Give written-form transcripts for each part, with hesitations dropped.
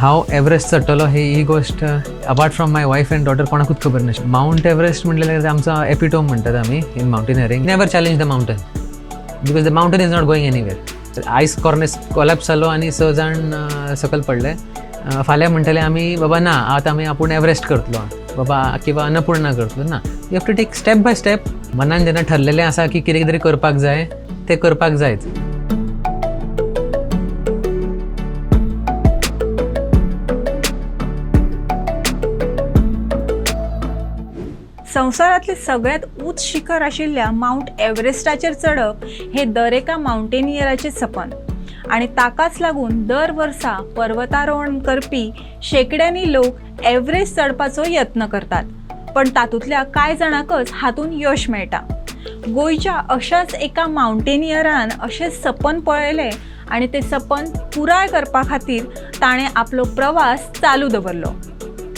हांव एव्हरेस्ट चडटलो ही गोश्ट apart from my wife and daughter कोणाकूच खबर नाशिल्ली. मावंट एव्हरेस्ट म्हणलें आमचो एपिटोम म्हणटात आमी in mountaineering. Never challenge the mountain because the mountain is not going anywhere. Ice cornice collapse जालो आनी 6 जाण सकयल पडले. फाल्यां म्हणटले आमी बाबा ना आतां आमी आपूण एव्हरेस्ट करतलो बाबा किंवा अन्नपूर्णा करतलो. ना, you have to take step by step. मनान जेन्ना ठरलेलें आसा की कितें तरी करपाक जाय तें करपाक जायच. संवसारांतलें सगळ्यांत उंच शिखर आशिल्ल्या मावंट एव्हरेस्टाचेर चडप हे दर एका मावंटेनियराचें सपन आनी ताकाच लागून दर वर्सा पर्वतारोहण करपी शेंकड्यांनी लोक एव्हरेस्ट चडपाचो यत्न करतात, पण तातूंतल्या कांय जाणांकच हातूंत यश मेळटा. गोंयच्या अशाच एका मावंटेनियरान अशें सपन पळयलें आनी तें सपन पुराय करपा खातीर ताणें आपलो प्रवास चालू दवरलो.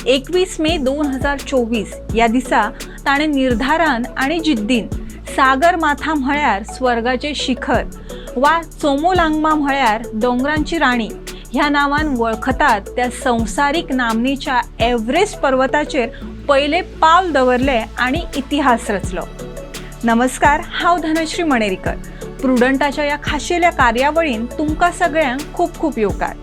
21 मे 2024 ह्या दिसा ताणें निर्धारान आनी जिद्दीन सागर माथा म्हळ्यार स्वर्गाचें शिखर वा चोमोलांगमा म्हळ्यार दोंगरांची राणी ह्या नांवान वळखतात त्या संवसारीक नामनेच्या एव्हरेस्ट पर्वताचेर पयलें पावल दवरलें आनी इतिहास रचलो. नमस्कार, हांव धनश्री मणेरीकर. प्रुडंटाच्या ह्या खाशेल्या कार्यावळीन तुमकां सगळ्यांक खूब खूब येवकार.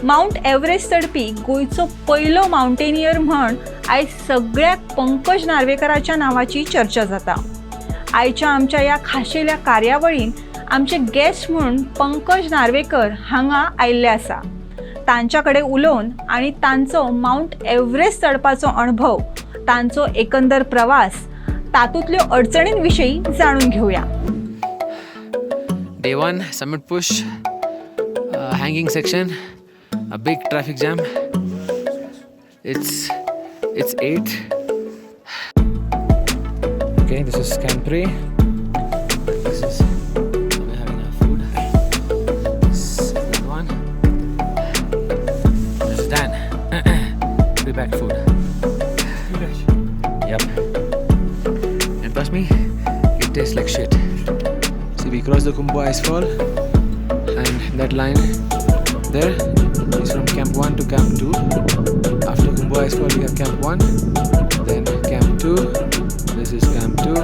मावंट एव्हरेस्ट चडपी गोंयचो पयलो मावंटेनियर म्हण आयज सगळ्याक पंकज नार्वेकराच्या नांवाची चर्चा जाता. आयच्या आमच्या ह्या खाशेल्या कार्यावळीन आमचे गेस्ट म्हूण पंकज नार्वेकर हांगा आयिल्ले आसा. तांच्या कडेन उलोवन आनी तांचो मावंट एव्हरेस्ट चडपाचो अणभव, तांचो एकंदर प्रवास, तातूंतल्यो अडचणीं विशीं जाणून घेवया. Day 1, summit push, hanging section, a big traffic jam. It's 8. Okay, this is Camp 3. This is we're having our food. This is another one. This is Dan. Pre-packed food. Yep. And trust me, it tastes like shit. See, we crossed the Khumbu Icefall, and that line there is from Camp 1 to Camp 2. After Khumbu Icefall, we have Camp 1, then Camp 2. This is Camp 2.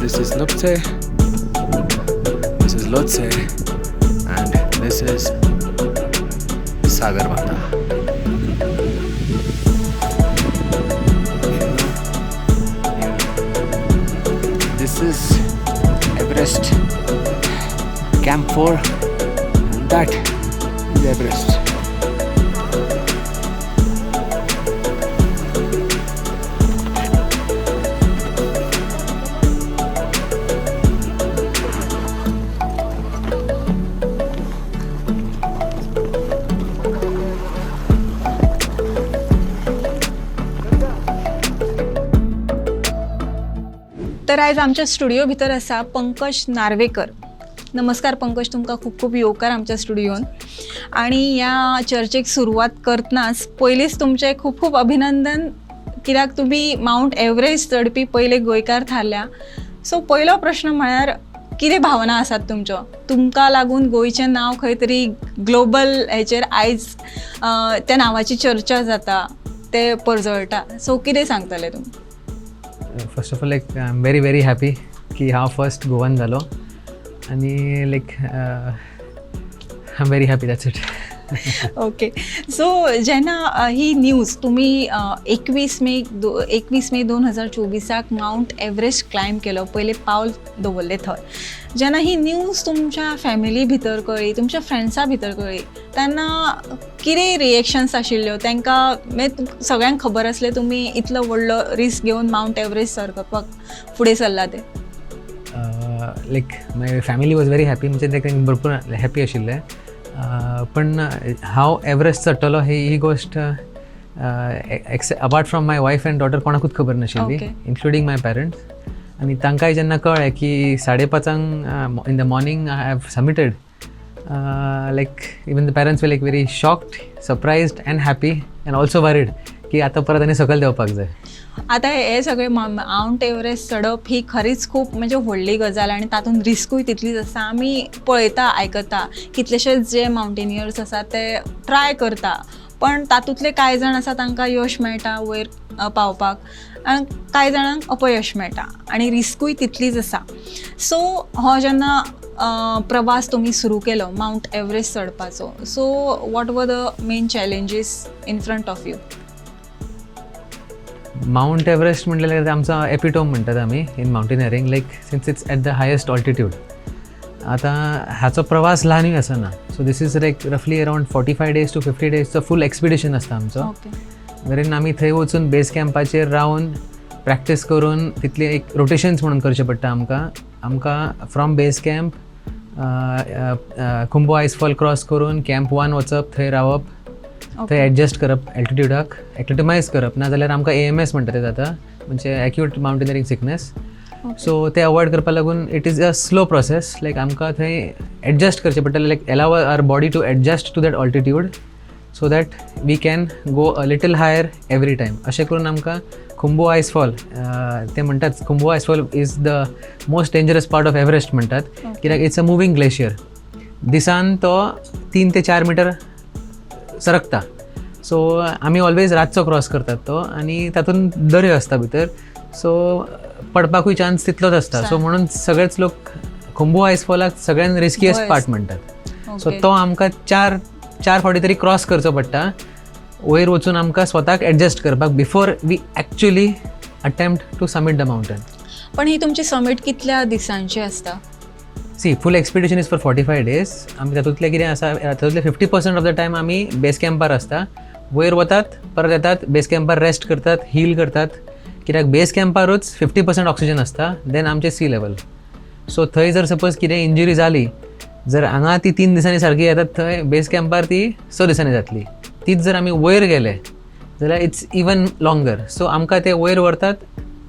This is Nuptse. This is Lhotse, and this is Sagarmatha. This is Everest Camp 4, and that is Everest. तर आयज आमच्या studio भितर आसा पंकज नार्वेकर. नमस्कार पंकज, तुमकां खूब खूब येवकार आमच्या स्टुडियोन. आनी ह्या चर्चेक सुरवात करतनाच पयलींच तुमचें खूब खूब अभिनंदन, कित्याक तुमी मावंट एव्हरेस्ट चडपी पयले गोंयकार थारल्या. सो पयलो प्रश्न म्हळ्यार कितें भावना आसात तुमच्यो? तुमकां लागून गोंयचें नांव खंय तरी ग्लोबल हेचेर आयज त्या नांवाची चर्चा जाता, तें परजळटा. सो कितें सांगतले तुमी? First of all, like I am very very happy की हांव फर्स्ट गोवन जालो आनी like I am very happy, that's it. Okay, so जेन्ना ही न्यूज तुमी 21 मे 2024 मावंट एव्हरेस्ट क्लायंब केलो, पयलें पावल दवरलें थंय, जेन्ना ही न्यूज तुमच्या फॅमिली भितर कळ्ळी, तुमच्या फ्रेंड्सां भितर कळ्ळी, तेन्ना कितें रिएक्शन्स आशिल्ल्यो तांकां? मागीर सगळ्यांक खबर आसलें तुमी इतलो व्हडलो रिस्क घेवन मावंट एव्हरेस्ट सर करपाक फुडें सरला तें? Like my family was very happy, म्हणजे ते भरपूर हॅपी आशिल्ले. पण हांव एव्हरेस्ट चडटलो ही गोश्ट apart from my wife and daughter कोणाकूच खबर नाशिल्ली, इन्क्लुडींग my parents. आनी तांकांय जेन्ना कळ्ळें की 5:30 in the morning I have summited, like even the parents were like very shocked, surprised and happy and also worried की आतां परत आनी सकयल देंवपाक जाय. आतां हे सगळे मावंट एव्हरेस्ट चडप ही खरीच खूब म्हणजे व्हडली गजाल आनी तातूंत रिस्कूय तितलीच आसा. आमी पळयता, आयकता, कितलेशेच जे मावंटेनियर्स आसा ते ट्राय करता, पण तातूंतले कांय जाण आसा तांकां यश मेळटा वयर पावपाक आनी कांय जाणांक अपयश मेळटा आनी रिस्कूय तितलीच आसा. सो हो जेन्ना प्रवास तुमी सुरू केलो मावंट एव्हरेस्ट चडपाचो, so what were the main challenges in front of you? Mount Everest म्हटलें आमचो एपिटोम म्हणटात आमी in mountaineering, like since it's at the highest altitude. आतां हाचो प्रवास ल्हानूय आसना. So this is like roughly around 45 days to 50 डेजचो full expedition आसता आमचो, वेरीन आमी थंय वचून बेस कॅम्पाचेर रावन प्रॅक्टीस करून तितले एक रोटेशन्स म्हणून करचें पडटा आमकां. आमकां from base camp Khumbu Icefall cross करून कॅम्प वन वचप, थंय रावप, थंय एडजस्ट करप, एल्टिट्यूडाक एक्लिमेटायज करप. ना जाल्यार आमकां एएमएस म्हणटा ते जाता, म्हणजे एक्यूट मावंटेनियरींग सिकनेस. सो ते अवॉयड करपा लागून it is a slow process, like आमकां थंय एडजस्ट करचें पडटलें, like allow our body to adjust to that altitude so that we can go a little higher every time. अशें करून आमकां खुंबू आयसफॉल, ते म्हणटात Khumbu Icefall is the most dangerous part of Everest म्हणटात, कित्याक it's a moving glacier. दिसान तो 3 ते 4 मिटर सरकता. सो आमी ऑलवेज रातचो क्रॉस करतात तो आनी तातूंत दर्यो आसता भितर, सो पडपाकूय चान्स तितलोच आसता. सो म्हणून सगळेच लोक खुंबू आयसफॉलाक सगळ्यान रिस्कियस्ट पार्ट म्हणटात. सो तो आमकां चार चार फावटी तरी क्रॉस करचो पडटा वयर वचून आमकां स्वताक एडजस्ट करपाक before we actually attempt to summit the mountain. पण ही तुमची समीट कितल्या दिसांची आसता? See, full expedition is for 45 days. आमी तातूंतलें कितें आसा, तातूंतले 50% ऑफ the time आमी बेस कॅम्पार आसता. वयर वतात, परत येतात, बेस कॅम्पार रेस्ट करतात, हील करतात, कित्याक बेस कॅम्पारूच 50% ऑक्सिजन आसता देन आमचे सी लेवल. सो थंय जर सपोज कितें इंजुरी जाली, जर हांगा ती 3 दिसांनी सारकी येतात, थंय बेस कॅम्पार ती 6 दिसांनी जातली. तीच जर आमी वयर गेले जाल्यार it's even longer. सो आमकां ते वयर व्हरतात,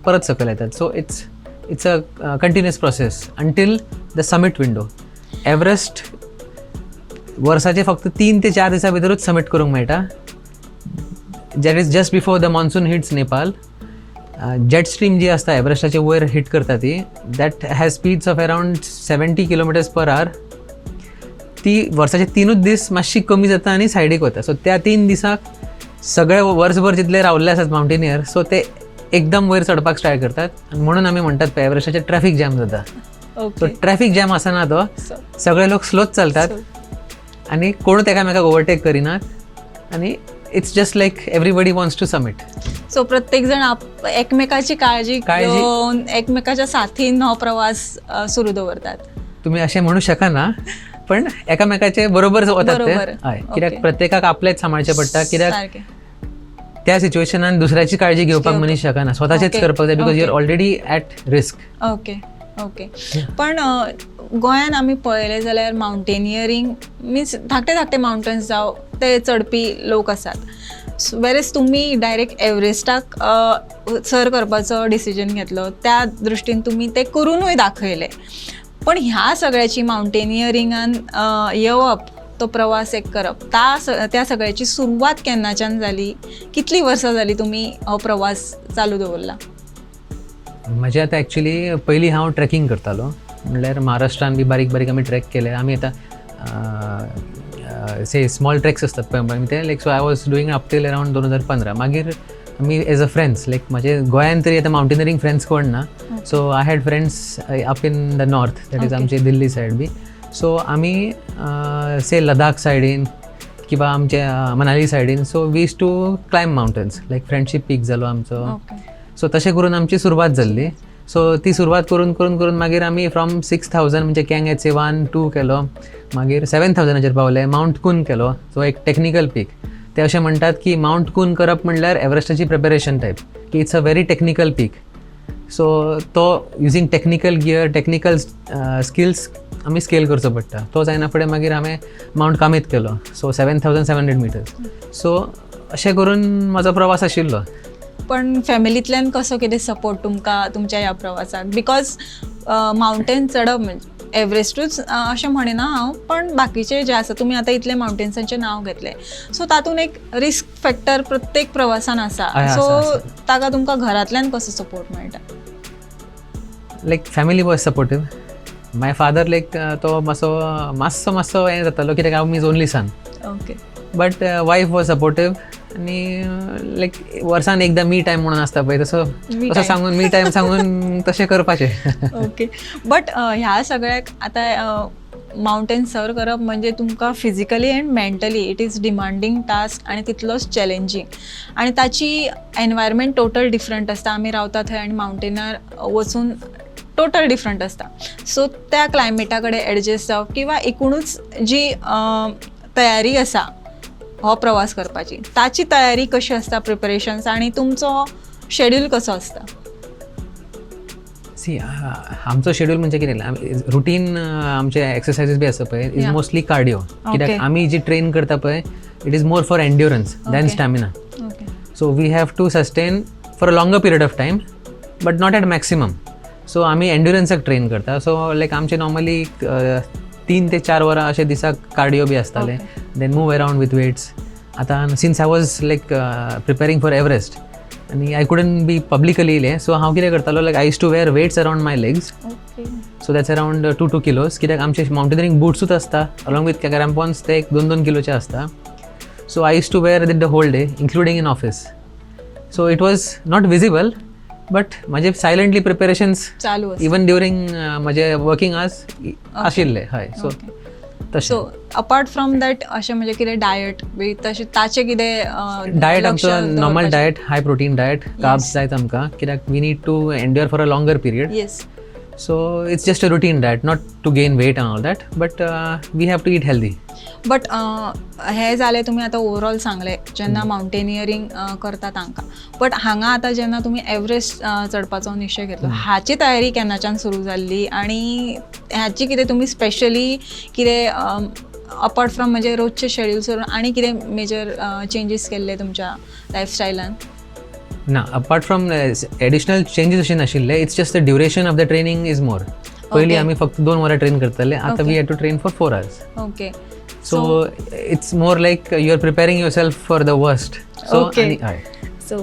परत सकयल येतात. So it's a continuous process until the summit window. Everest वर्साचे फक्त 3 ते 4 दिसां भितरूच समीट करूंक मेळटा, that is just before the monsoon hits Nepal. Jet stream जी आसता एव्हरेस्टाचे वयर हिट करता ती, that has speeds of around 70 kilometers per hour. ती वर्साचे तिनूच दीस मातशी कमी जाता आनी सायडीक वता. सो त्या 3 दिसाक सगळे वर्सभर जितले रावल्ले आसात मावंटेनियर, सो ते एकदम वयर चडपाक स्टार्ट करतात आनी म्हणून आमी म्हणटात पळय, एव्हरेस्टाचेर ट्रॅफीक जॅम जाता. सो ट्रॅफीक जॅम आसना तो, सगळे लोक स्लोच चलतात आनी कोणूच एकामेकाक ओवरटेक करिनात आनी it's just like everybody wants to summit. So प्रत्येक जण एकमेकाची काळजी घेवन एकमेकाच्या साथीन हो प्रवास सुरू दवरतात. तुमी अशें म्हणू शकना, पण एकामेकाचे बरोबर वतात ते. हय, कित्याक प्रत्येकाक आपलेच सांबाळचें पडटा, कित्याक त्या सिच्युएशनान दुसऱ्याची काळजी घेवपाक मनीस शकना, स्वताचेच करपाक जाय, because you are already at risk. Okay okay पण गोंयान आमी पळयलें जाल्यार मावंटेनियरींग मिन्स धाकटे धाकटे मावंटन्स जावं ते चडपी लोक आसात, वेरेज तुमी डायरेक्ट एव्हरेस्टाक सर करपाचो डिसिजन घेतलो. त्या दृश्टीन तुमी ते करुनूय दाखयलें. पण ह्या सगळ्याची मावंटेनियरिंगान येवप, तो प्रवास एक करप, त्या सगळ्याची सुरवात केन्नाच्यान जाली? कितलीं वर्सां जाली तुमी हो प्रवास चालू दवरला? म्हजें आतां एक्चुली पयलीं हांव ट्रेकिंग करतालो, म्हणल्यार महाराष्ट्रान बी बारीक बारीक आमी ट्रेक केले. आमी आतां से स्मॉल ट्रेक्स आसतात पळय आमी ते, like, so I was doing up till around 2015. मागीर आमी एज अ फ्रेंड्स, लायक म्हजे गोंयान तरी आतां मावंटेनियरींग फ्रेंड्स कोण ना, so I had friends up in the north, that is आमचे दिल्ली सायड बी. सो आमी से लडाख सायडीन किंवा आमचे मनाली सायडीन, so we used to climb mountains, like Friendship Peak जालो आमचो. सो तशें करून आमची सुरवात जाल्ली. सो ती सुरवात करून करून करून मागीर आमी फ्रॉम 6,000, म्हणजे कँग एच 1 2 केलो, मागीर 7,000चार पावले, मावंट कून केलो. सो एक टेक्निकल पीक. ते अशें म्हणटात की मावंट कून करप म्हणल्यार एव्हरेस्टाची प्रिपेरेशन टायप, की it's a very technical peak. So तो using technical gear, technical skills आमी स्केल करचो पडटा. तो जायना फुडें मागीर हांवें मावंट कामेत केलो, so 7,700 meters. So अशें करून म्हजो प्रवास आशिल्लो. पण फॅमिलींतल्यान कसो कितें सपोर्ट तुमकां तुमच्या ह्या प्रवासाक? Because मावंटेन चडप म्हणजे एव्हरेस्टूच अशें म्हणिना हांव, पण बाकीचे जे आसा, तुमी आतां इतले मावंटेन्सांचें नांव घेतलें, सो तातूंत एक रिस्क फॅक्टर प्रत्येक प्रवासान आसा. हय, आसा, सो आसा. ताका तुमकां घरांतल्यान कसो सपोर्ट मेळटा? Like family was supportive. My father, like तो मातसो मातसो मातसो हें जातालो कित्याक हांव his only son. But wife was supportive आनी लायक वर्सान एकदां मी टायम म्हणून आसता पळय, तसो Me तसो time. सांगून, मी टायम सांगून तशें करपाचें. ओके, बट ह्या सगळ्याक आतां मावंटेन सर करप म्हणजे तुमकां physically and mentally it is demanding task आनी तितलोच चॅलेंजींग आनी ताची एनवायरमेंट टोटल डिफरंट आसता. आमी रावता थंय आनी मावंटेनार वचून टोटल डिफरंट आसता. सो त्या क्लायमेटा कडेन एडजस्ट जावप किंवा एकूणच जी तयारी आसा हो प्रवास करपाची, ताची तयारी कशी आसता, प्रिपरेशन्स आनी तुमचो शेड्यूल कसो आसता? सी, आमचो शेड्यूल म्हणजे कितें, रुटीन आमचे एक्सरसायजीस बी आसा पळय, is mostly cardio, कित्याक आमी जी ट्रेन करता पळय, it is more for endurance than stamina. So we have to sustain for a longer period of time but not at maximum. So आमी एन्ड्युरन्साक ट्रेन करता. सो लायक आमचे नॉर्मली 3 ते 4 वरां अशें दिसाक कार्डियो बी आसतालें, then move around with weights. आतां since I was like preparing for Everest आनी I couldn't be publicly हें, सो हांव कितें करतालो, like I used to wear weights around my legs. So that's around 2 2 kilos, कित्याक आमचे मावंटेनियरींग बुट्सूच आसता अलॉंग विथ क्रॅम्पॉन्स, ते एक दोन दोन किलोचे आसता. So I used to wear it the whole day, including in office. So it was not visible, but म्हजे सायलंटली प्रिपेरेशन्स चालू आसा. इवन ड्युरींग म्हजे वर्किंग आवर्स आशिल्ले, हय, सो तशें. सो अपार्ट फ्रॉम that अशें म्हणजे कितें डायट बी तशें ताचें कितें? डायट आमचो normal diet, high protein diet, carbs जायत आमकां, कित्याक we need to endure for a longer period. So it's just a routine diet, not to gain weight and all that, but we have to eat healthy. But हें जालें, तुमी आतां overall सांगलें जेन्ना मावंटेनियरींग करता तांकां, बट हांगा आतां जेन्ना तुमी एवरेस्ट चडपाचो निश्चय घेतलो, हाची तयारी केन्नाच्यान सुरू जाल्ली आनी हाची कितें तुमी स्पेशली कितें अपार्ट फ्रॉम म्हणजे रोजचे शेड्यूल सोडून आनी कितें मेजर चेंजीस केल्ले तुमच्या लायफस्टायलान? ना, अपार्ट फ्रॉम एडिशनल चेंजीस अशें नाशिल्ले. It's just the duration of the training is more. पयलीं आमी फक्त 2 वरां ट्रेन करताले, आतां we have to train for 4 hours. So it's more like you are preparing yourself for the worst, so आनी हय. सो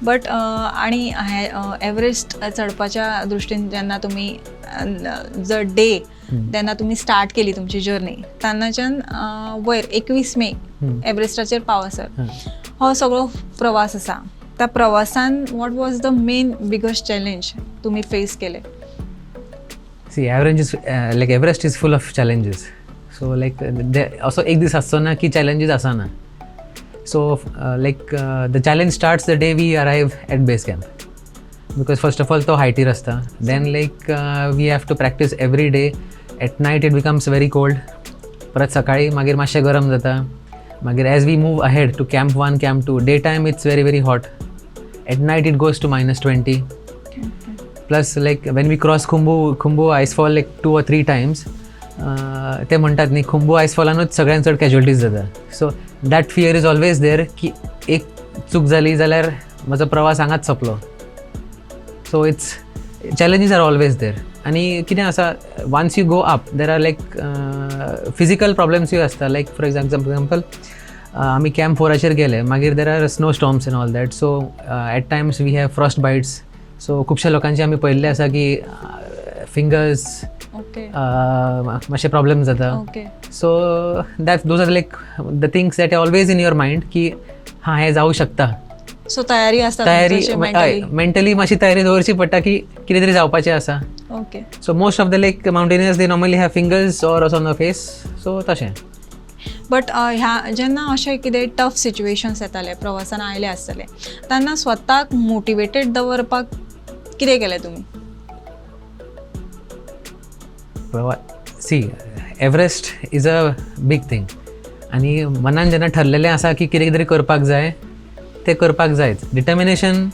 बट आणि हे एव्हरेस्ट चढपाच्या दृश्टीन जेन्ना तुमी जर डे तेन्ना तुमी स्टार्ट केली तुमची जर्नी, तेन्नाच्यान वयर 21 मे एव्हरेस्टाचेर पावसर हो सगळो प्रवास आसा, त्या प्रवासान what was the main biggest challenge तुमी फेस केले? See, average is like Everest is full of challenges. So like असो एक दीस आसचो ना की चॅलेंजीस आसना. So like the challenge starts the day we arrive at base camp, because first of all तो हायटीर आसता. Then like we have to practice every day. At night it becomes very cold, परत सकाळी मागीर मातशें गरम जाता. मागीर as we move ahead to camp one, camp two, day time it's very very hot, at night it goes to -20. Plus like when we cross Khumbu Icefall like two or three times, ते म्हणटात न्ही, खुंबू आयसफॉलानूच सगळ्यान चड casualties जाता. So that fear is always there की एक चूक जाली जाल्यार म्हजो प्रवास हांगाच सोंपलो. So it's challenges are always there. आनी कितें आसा, once you go up there are like physical प्रॉब्लम्सूय आसता. लायक फॉर एग्जाम्पल, आमी कॅम्प फोराचेर गेले, मागीर there are snow storms and all that, so at times we have frost bites. So खुबश्या लोकांचे आमी पळयल्लें आसा की फिंगर्स मातशे प्रॉब्लेम जाता. So that those are like the things that are always in your mind की हां, हें जावं शकता. सो तयारी आसता? तयारी मेंटली? मेंटली मातशी तयारी दवरची पडटा की कितें तरी जावपाचें आसा. So most of the like mountaineers, they normally have fingers or on the face, so तशें. बट ह्या जेन्ना अशें कितें टफ सिच्युएशन्स येताले, प्रवासान आयले आसतले, तेन्ना स्वताक मोटिवेटेड दवरपाक कितें केलें तुमी? See, Everest is a big thing आनी मनान जेन्ना ठरलेलें आसा की कितें तरी करपाक जाय, तें करपाक जायच. डिटर्मिनेशन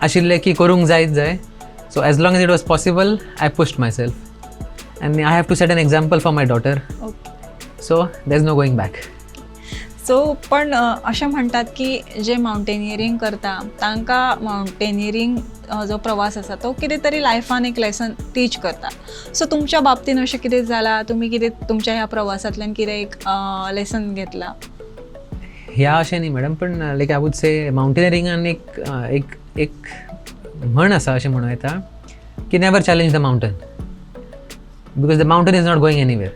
आशिल्लें की करूंक जायच जाय. So as long as it was possible, I pushed myself and I have to set an example for my daughter. So there is no going back. So पण अशें म्हणटात की जे मावंटेनियरींग करता तांकां मावंटेनियरींग जो प्रवास आसा तो कितें तरी लायफान एक लेसन टीच करता. सो तुमच्या बाबतीन अशें कितें जालां? तुमी कितें तुमच्या ह्या प्रवासांतल्यान कितें एक लेसन घेतला? ह्या अशें न्ही मॅडम, पण लायक I would say मावंटेनियरिंगान एक एक एक म्हण आसा अशें म्हणूं येता की never challenge the mountain because the mountain is not going anywhere.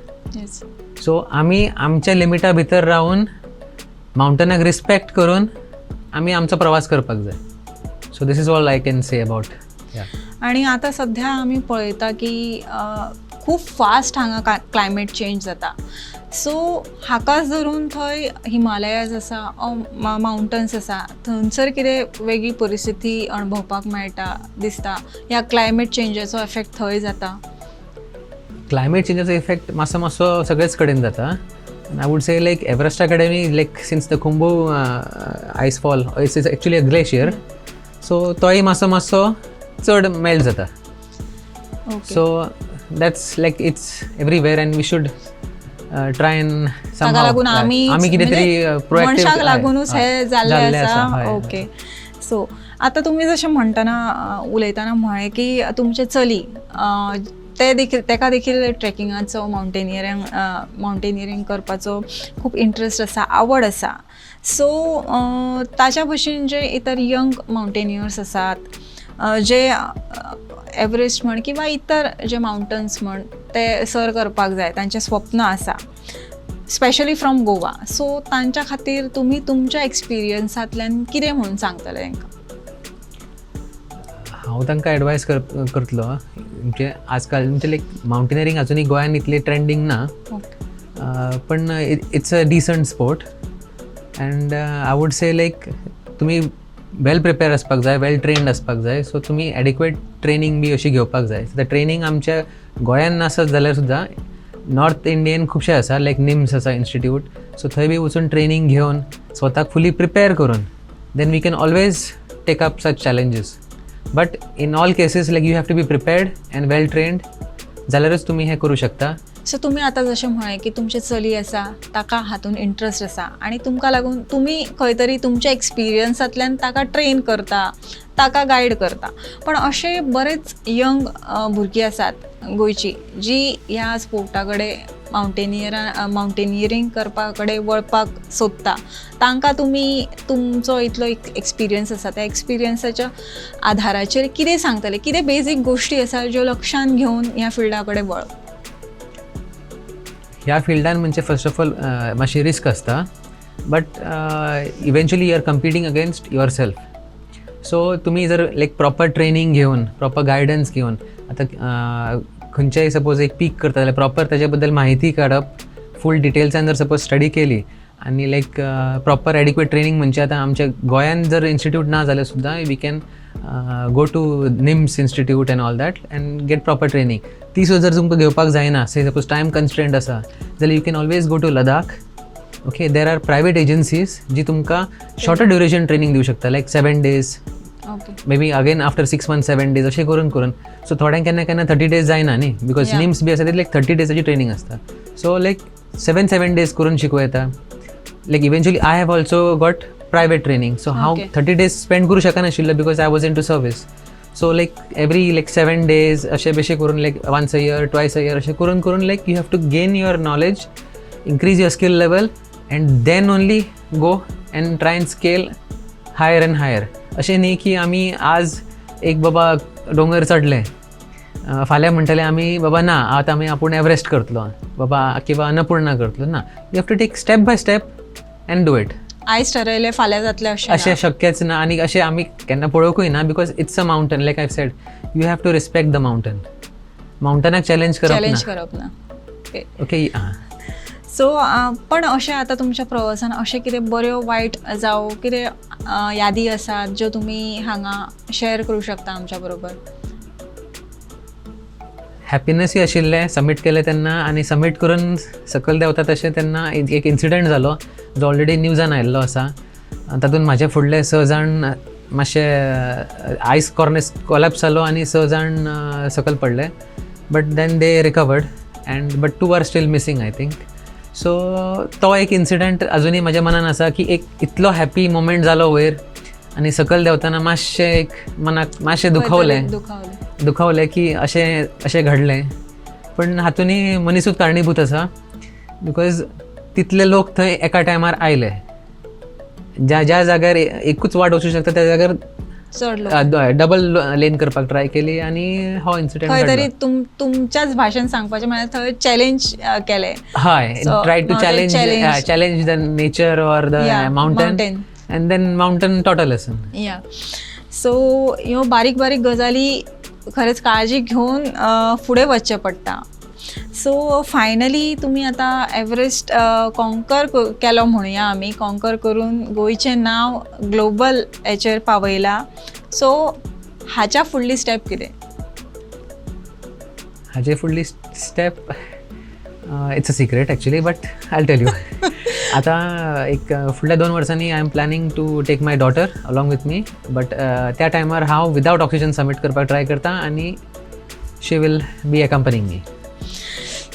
So आमी आमच्या लिमिटा भितर रावन मावंटनाक रिस्पेक्ट करून आमी आमचो प्रवास करपाक जाय. So this is all I can say about. आणि आतां सध्या आमी पळयता की खूब फास्ट हांगा क्लायमेट चेंज जाता. सो हाकाच धरून थंय हिमालयाज आसा, मावंटन्स आसा, थंयसर कितें वेगळी परिस्थिती अणभवपाक मेळटा दिसता? ह्या क्लायमेट चेंजाचो इफेक्ट थंय जाता? क्लायमेट चेंजाचो इफेक्ट मातसो मातसो सगळेच कडेन जाता. I would say like एव्हरेस्टा कडेनूय, like since the Khumbu ice fall, it's is actually a glacier, so तोय मातसो मातसो चड मेल्ट जाता. So that's like it's everywhere and we should try and ताका लागून आमी आमी कितें तरी मनशाक लागुनूच हे जाल्लें आसा. ओके, सो आतां तुमी जशें म्हणटना उलयतना म्हळें की तुमचें चली ते देखील, तेका देखील ट्रेकिंगाचो, मावंटेनियरींग करपाचो खूब इंट्रस्ट आसा, आवड आसा. सो ताच्या भशेन जे इतर यंग मावंटेनियर्स आसात, जे एवरेस्ट म्हण किंवा इतर जे मावंटन्स म्हण ते सर करपाक जाय, तांचें स्वप्न आसा, स्पेशली फ्रॉम गोवा, सो तांच्या खातीर तुमी तुमच्या एक्सपिरियन्सांतल्यान कितें म्हणून सांगतले तांकां? हांव तांकां एडवायस करतलो, म्हणजे आजकाल म्हणजे लायक मावंटेनियरींग अजुनूय गोंयान इतली ट्रेंडींग ना, पण it's a decent sport and I would say like तुमी वेल प्रिपेर आसपाक जाय, वेल ट्रेन्ड आसपाक जाय. सो तुमी एडिक्वेट ट्रेनींग बी अशी घेवपाक जाय. सो ट्रेनींग आमच्या गोंयान नासत जाल्यार सुद्दां नॉर्थ इंडियन खुबशे आसा, लायक निम्स आसा इन्स्टिट्यूट, सो थंय बी वचून ट्रेनींग घेवन स्वताक फुली प्रिपेर करून then we can always take up such challenges. But in all cases like you have to be prepared and well trained जाल्यारच तुमी हें करूं शकता. सो तुमी आतां जशें म्हळें की तुमचें चली आसा, ताका हातून इंट्रस्ट आसा आनी तुमकां लागून तुमी खंय तरी तुमच्या एक्सपिरियन्सांतल्यान ताका ट्रेन करता, ताका गायड करता. पण अशे बरेच यंग भुरगीं आसात गोंयची जी ह्या स्पोर्टा कडेन, मावंटेनियरींग करपा कडेन वळपाक सोदता, तांकां तुमी तुमचो इतलो एक एक्सपिरियन्स आसा, त्या एक्सपिरियन्साच्या आधाराचेर कितें सांगतले? कितें बेजीक गोश्टी आसा ज्यो लक्षान घेवन ह्या फिल्डा कडेन वळप? ह्या फिल्डान म्हणजे फर्स्ट ऑफ ऑल मातशी रिस्क आसता, but eventually you are competing against yourself. So तुमी जर लायक प्रॉपर ट्रेनींग घेवन, प्रॉपर गायडन्स घेवन, आतां खंयच्याय सपोज एक पीक करता जाल्यार प्रॉपर ताच्या बद्दल म्हायती काडप, फूल डिटेल्सान जर सपोज स्टडी केली आनी लायक प्रॉपर एडिक्वेट ट्रेनींग, म्हणजे आतां आमच्या गोंयान जर इन्स्टिट्यूट ना जाल्यार सुद्दां we can go to NIMS institute and all that and get proper training. ती सुद्दां जर तुमकां घेवपाक जायना, से सपोज टायम कन्स्ट्रेंट आसा जाल्यार you can always go to Ladakh. Okay, there are private agencies जी तुमकां शॉर्टर ड्युरेशन ट्रेनींग दिवं शकता, लायक 7 days, maybe again after 6 month 7 days, अशें करून करून. सो थोड्यांक केन्ना केन्ना 30 डेज जायना न्ही, because निम्स बी आसा ते लायक 30 डेजाची ट्रेनींग आसता. सो लायक 7 7 डेज करून शिकूं येता. Like eventually I have also got private training, so हांव 30 डेज स्पेंड करूं शकनाशिल्लो because I was into service. So like every like 7 days अशें बेशें करून, like once a year, twice a year अशें करून करून, like you have to gain your knowledge, increase your skill level and then only go and try and scale higher and higher. अशें न्ही की आमी आज एक बाबा दोंगर चडले, फाल्यां म्हणटले आमी बाबा ना, आतां आमी आपूण एवरेस्ट करतलो बाबा किंवा अन्नपूर्णा करतलो. ना, you have to take step by step and do it. आयज ठरयलें फाल्यां जातलें अशें अशें ना. शक्यच ना आनी अशें आमी केन्ना पळोवंकूय ना, because it's a mountain. Like I said, you have to respect the mountain. माउंटनाक challenge करप चॅलेंज ना. करप ना, ओके. ओके. सो पण अशें आतां तुमच्या प्रवासान अशें कितें बऱ्यो वायट जावं कितें यादी आसात ज्यो तुमी हांगा शेअर करूं शकता आमच्या बरोबर? हॅपिनसूय आशिल्लें सबमीट केलें तेन्ना आनी सबमीट करून सकयल देंवता तशें तेन्ना एक इन्सिडंट जालो जो ऑलरेडी न्यूजान आयिल्लो आसा. तातूंत म्हाजे फुडले स जाण मातशे आयस कॉर्निस कोलॅप्स जालो आनी स जाण सकयल पडले, but then they recovered and but two are still missing, I think. So तो एक इन्सिडंट अजुनूय म्हज्या मनान आसा की एक इतलो हॅपी मोमेंट जालो वयर आनी सकयल देंवतना मातशें एक मनाक मातशें दुखवलें. दुखावलें. दुखावलें की अशें अशें घडलें. पण हातूनय मनिसूच कारणीभूत आसा, because तितले लोक थंय एका टायमार आयले. ज्या ज्या जाग्यार एकूच वाट वचूं शकता त्या जाग्यार चड लोक. डबल लेन करपाक ट्राय केली आनी हो इन्सिडंट. खंय तरी तुमच्याच भाशेन सांगपाचें म्हळ्यार थंय चॅलेंज केलें. हय. So, try to mountain challenge challenge. Challenge the nature or the mountain mountain. And then mountain taught a lesson. या, सो ह्यो बारीक बारीक गजाली खरेंच काळजी घेवन फुडें वचचें पडटा. सो फायनली तुमी आतां एवरेस्ट कॉन्कर केलो म्हणुया आमी. कॉन्कर करून गोंयचें नांव ग्लोबल हेचेर पावयलां. सो हाच्या फुडली स्टेप कितें? हाजे फुडली step, it's a secret actually, but I tell you. आतां एक फुडल्या 2 वर्सांनी I am planning to take my daughter along with me, but त्या टायमार हांव विदावट ऑक्सिजन समीट करपाक ट्राय करता आनी she will be accompanying me.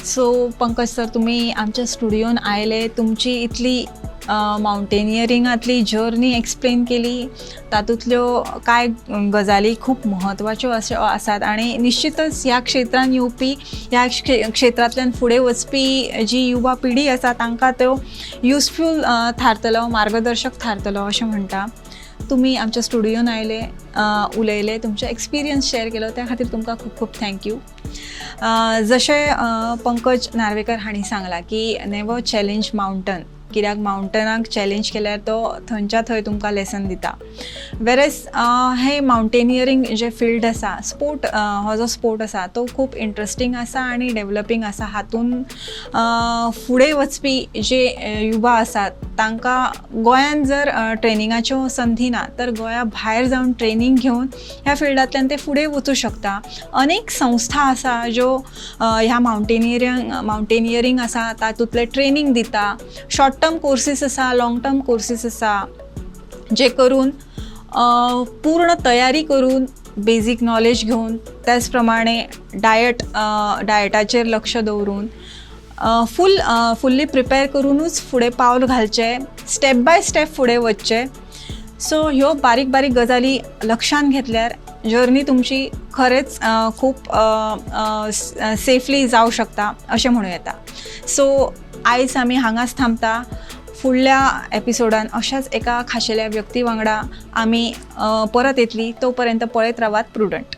So Pankaj sir, तुमी आमच्या स्टुडियोन आयले, तुमची इतली मावंटेनियरिंगांतली जर्नी एक्सप्लेन केली, तातूंतल्यो कांय गजाली खूब म्हत्वाच्यो अश्यो आसात आनी निश्चितच ह्या क्षेत्रान येवपी, ह्या क्षेत्रांतल्यान फुडें वचपी जी युवा पिढी आसा तांकां त्यो युजफूल थारतलो, मार्गदर्शक थारतलो अशें म्हणटा. तुमी आमच्या स्टुडियोन आयले, उलयले, तुमचे एक्सपिरियन्स शेअर केलो, त्या खातीर तुमकां खूब खूब thank you. जशें पंकज नार्वेकर हांणी सांगलां की नेवर चॅलेंज मावंटन, कित्याक मावंटनाक चॅलेंज केल्यार तो थंयच्या थंय तुमकां लेसन दिता. वेरेज हे मावंटेनियरींग जे फिल्ड आसा, स्पोर्ट, हो जो स्पोर्ट आसा तो खूब इंट्रस्टींग आसा आनी डेवलपींग आसा. हातून फुडें वचपी जे युवा आसात तांकां गोंयांत जर ट्रेनिंगाच्यो संदी ना तर गोंया भायर जावन ट्रेनींग घेवन ह्या फिल्डांतल्यान ते फुडें वचूं शकता. अनेक संस्था आसा ज्यो ह्या मावंटेनियरींग आसा तातूंतलें ट्रेनींग दिता. शॉर्ट टर्म कोर्सीस आसा, लाँग टर्म कोर्सीस आसा, जे करून पूर्ण तयारी करून, बेजीक नॉलेज घेवन, त्याच प्रमाणे डायटाचेर लक्ष दवरून, फुल्ली प्रिपेर करुनूच फुडें पावल घालचें, स्टेप बाय स्टेप फुडें वचचें. सो ह्यो बारीक बारीक गजाली लक्षांत घेतल्यार जर्नी तुमची खरेंच खूब सेफली जावं शकता अशें म्हणूं येता. सो आयज आमी हांगाच थांबता. फुडल्या एपिसोडान अशाच एका खाशेल्या व्यक्ती वांगडा आमी परत येतली. तो पर्यंत पळयत रावात प्रुडंट.